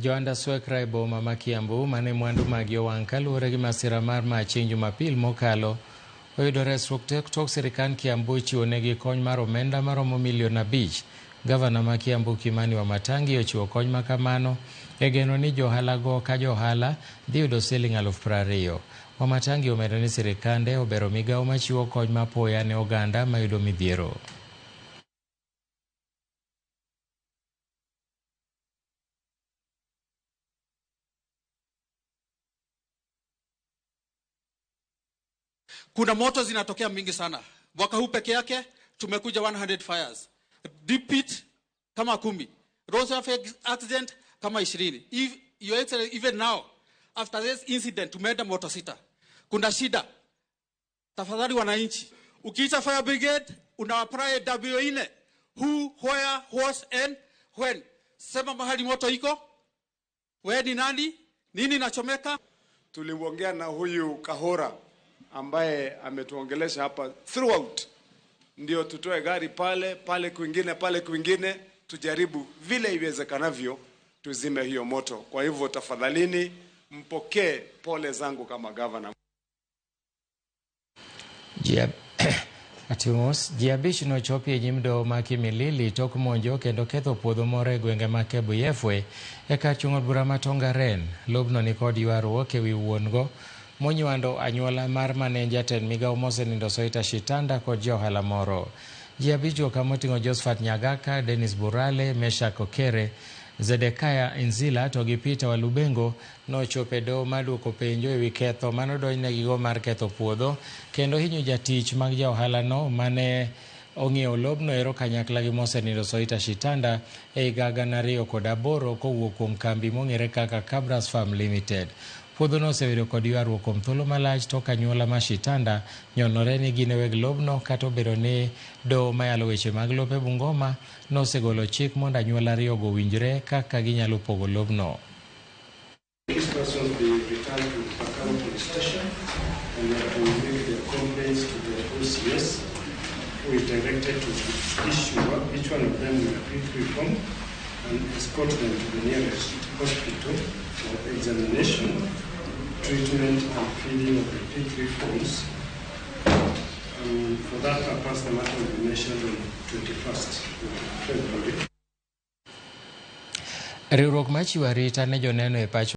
Johanda Swekra e boma ma Kiambu mane mwandu maggi owang' kaluwore gi masira mar mach chieng' Jumapil mokalo oyudo resruok tok sirikand Kiambu chiwonegi kony mar omenda maromo milion 5. Gavana ma Kiambu Kimani Wamatangi ochiwo kony ma kamano e geno ni johala go ka johala dhi yudo siling 20,000. Wamatangi omedo ni sirikande obero migawo machiwo kony mapoya ne oganda mayudo midhiero. Kuna moto zinatokea mingi sana. Mwaka huu peke yake tumekuja 100 fires. Deep pit kama 10. Road traffic accident kama 20. If your excellency, even now after this incident tumeenda moto 6. Kuna shida. Tafadhali wananchi, ukiita fire brigade una apply W4, who, where, what and when. Sema mahali moto iko, wewe ni nani, nini nachomeka. Tuliongea na huyu Kahora ambaye ametuongelesha hapa throughout, ndio tutoe gari pale pale kwingine pale kwingine, tujaribu vile iwezekanavyo tuzime hiyo moto. Kwa hivyo tafadhalini mpokee pole zangu kama governor. Atimos, ji 5 nochopi e nyim doho ma Kimilili tok monjo kendo ketho puodho moro e gwenge ma Kebuyefwe e kar chung' od bura ma Tongaren. Lobno nikod ywaruok ewi wuon-go monywando anyuola mar mane jatend migawo mosenindo Soita Shitanda kod johala moro. Ji 5 go kamoting'o Josephat Nyagaka, Dennis Burale, Meshak Okere, Zedekaya Nzila to gi Peter Walubengo nochopo e doho mar duoko penjo ewi ketho manodonjnegigo mar ketho puodho kendo hinyo jatich mag ja ohala no mane ong'iewo lobno ero kanyakla gi mosenindo Soita Shitanda e higa 2008 kowuok kuom kambi mong'ere kaka Kabras Farm Limited. Puodhono osebedo kod ywaruok kuom thuolo malach tok anyuola ma Shitanda nyonore ni gin e weg lobno kata obedo ni doho mayalo weche mag lope Bungoma nosegolo chik mondo anyuola ariyogo owinjre kaka ginyalo pogo lobno. These persons be returned to Pakaro Police Station and they are to make their complaints to the OCS, who is directed to issue each one of them with a P3 form and escort them to the nearest hospital for examination, treatment and filling of the P3 forms. For that purpose, the matter will be mentioned on 21st of February. Riwruok machiwo arita ne joneno e pacho